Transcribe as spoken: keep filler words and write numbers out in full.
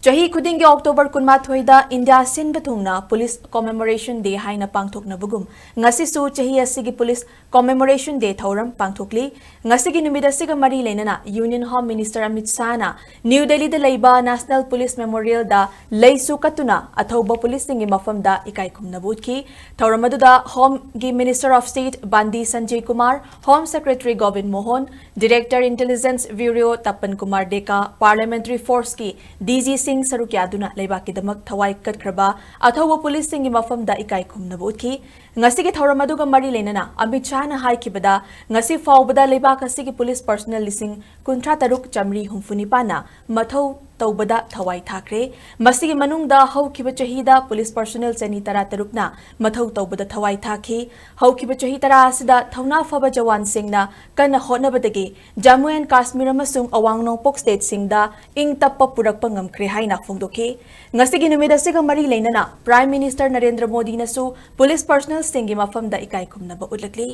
ꯆꯍꯤ ꯈꯨꯗꯤꯡꯒꯤ October ꯀꯨꯟꯃꯥꯊꯣꯏꯗ India ꯁꯤꯟꯕ ꯊꯨꯡꯅ Police Commemoration Day ꯍꯥꯏꯅ ꯄꯥꯡꯊꯣꯛꯅꯕꯒꯨꯝ, ꯉꯁꯤꯁꯨ ꯆꯍꯤ ꯑꯁꯤꯒꯤ Police Commemoration Day ꯊꯧꯔꯝ ꯄꯥꯡꯊꯣꯛꯂꯤ꯫ ꯉꯁꯤꯒꯤ ꯅꯨꯃꯤꯠ ꯑꯁꯤꯒ ꯃꯔꯤ ꯂꯩꯅꯅ Union Home Minister ꯑꯃꯤꯠ ꯁꯥꯍꯅ ꯅ꯭ꯌꯨ ꯗꯦꯜꯂꯤꯗ ꯂꯩꯕ National Police Memorialꯗ ꯂꯩꯁꯨ ꯀꯠꯇꯨꯅ ꯑꯊꯧꯕ ꯄꯨꯂꯤꯁꯁꯤꯡꯒꯤ ꯃꯐꯝꯗ ꯏꯀꯥꯏ ꯈꯨꯝꯅꯕ ꯎꯠꯈꯤ꯫ ꯊꯧꯔꯝ ꯑꯗꯨꯗ Homeꯒꯤ Minister of State ꯕꯥꯟꯗꯤ Sanjay Kumar, Home Secretary Gobin Mohan, Director Intelligence Bureau ꯇꯄꯟ Kumar ꯗꯦꯀꯥ, Parliamentary Forceꯀꯤ DG ꯁꯤꯡ ꯁꯔꯨꯛ ꯌꯥꯗꯨꯅ ꯂꯩꯕꯥꯛꯀꯤꯗꯃꯛ ꯊꯋꯥꯏ ꯀꯠꯈ꯭ꯔꯕ ꯑꯊꯧꯕ ꯄꯨꯂꯤꯁꯁꯤꯡꯒꯤ ꯃꯐꯝꯗ ꯏꯀꯥꯏ ꯈꯨꯝꯅꯕ ꯎꯠꯈꯤ꯫ ꯉꯁꯤꯒꯤ ꯊꯧꯔꯝ ꯑꯗꯨꯒ ꯃꯔꯤ ꯂꯩꯅꯅ ꯑꯃꯤꯠ ꯁꯥꯍꯅ ꯍꯥꯏꯈꯤꯕꯗ, ꯉꯁꯤ ꯐꯥꯎꯕꯗ ꯂꯩꯕꯥꯛ ꯑꯁꯤꯒꯤ ꯄꯨꯂꯤꯁ personnel ꯂꯤꯁꯤꯡ ꯀꯨꯟꯊ꯭ꯔꯥ ꯇꯔꯨꯛ ꯆꯥꯃꯔꯤ ꯍꯨꯝꯐꯨ ꯅꯤꯄꯥꯟꯅ ꯃꯊꯧ ꯇꯧꯕꯗ ꯊꯋꯥꯏ ꯊꯥꯈ꯭ꯔꯦ꯫ ꯃꯁꯤꯒꯤ ꯃꯅꯨꯡꯗ ꯍꯧꯈꯤꯕ ꯆꯍꯤꯗ ꯄꯨꯂꯤꯁ personnel ꯆꯅꯤ ꯇꯔꯥ ꯇꯔꯨꯛꯅ ꯃꯊꯧ ꯇꯧꯕꯗ ꯊꯋꯥꯏ ꯊꯥꯈꯤ꯫ ꯍꯧꯈꯤꯕ ꯆꯍꯤ ꯇꯔꯥ ꯑꯁꯤꯗ ꯊꯧꯅꯥ ꯐꯕ ꯖꯋꯥꯟꯁꯤꯡꯅ ꯀꯟꯅ ꯍꯣꯠꯅꯕꯗꯒꯤ ꯖꯝꯃꯨ ꯑꯦꯟ ꯀꯥꯁꯃꯤꯔ ꯑꯃꯁꯨꯡ ꯑꯋꯥꯡ ꯅꯣꯡꯄꯣꯛ stateꯁꯤꯡꯗ ꯏꯪ ꯇꯞꯄ ꯄꯨꯔꯛꯄ ꯉꯝꯈ꯭ꯔꯦ ꯍꯥꯏꯅ ꯐꯣꯡꯗꯣꯛꯈꯤ꯫ ꯉꯁꯤꯒꯤ ꯅꯨꯃꯤꯠ ꯑꯁꯤꯒ ꯃꯔꯤ ꯂꯩꯅꯅ Prime Minister ꯅꯔꯦꯟꯗ꯭ꯔ ꯃꯣꯗꯤꯅꯁꯨ ꯄꯨꯂꯤꯁ personnelꯁꯤꯡꯒꯤ ꯃꯐꯝꯗ ꯏꯀꯥꯏ ꯈꯨꯝꯅꯕ ꯎꯠꯂꯛꯂꯤ꯫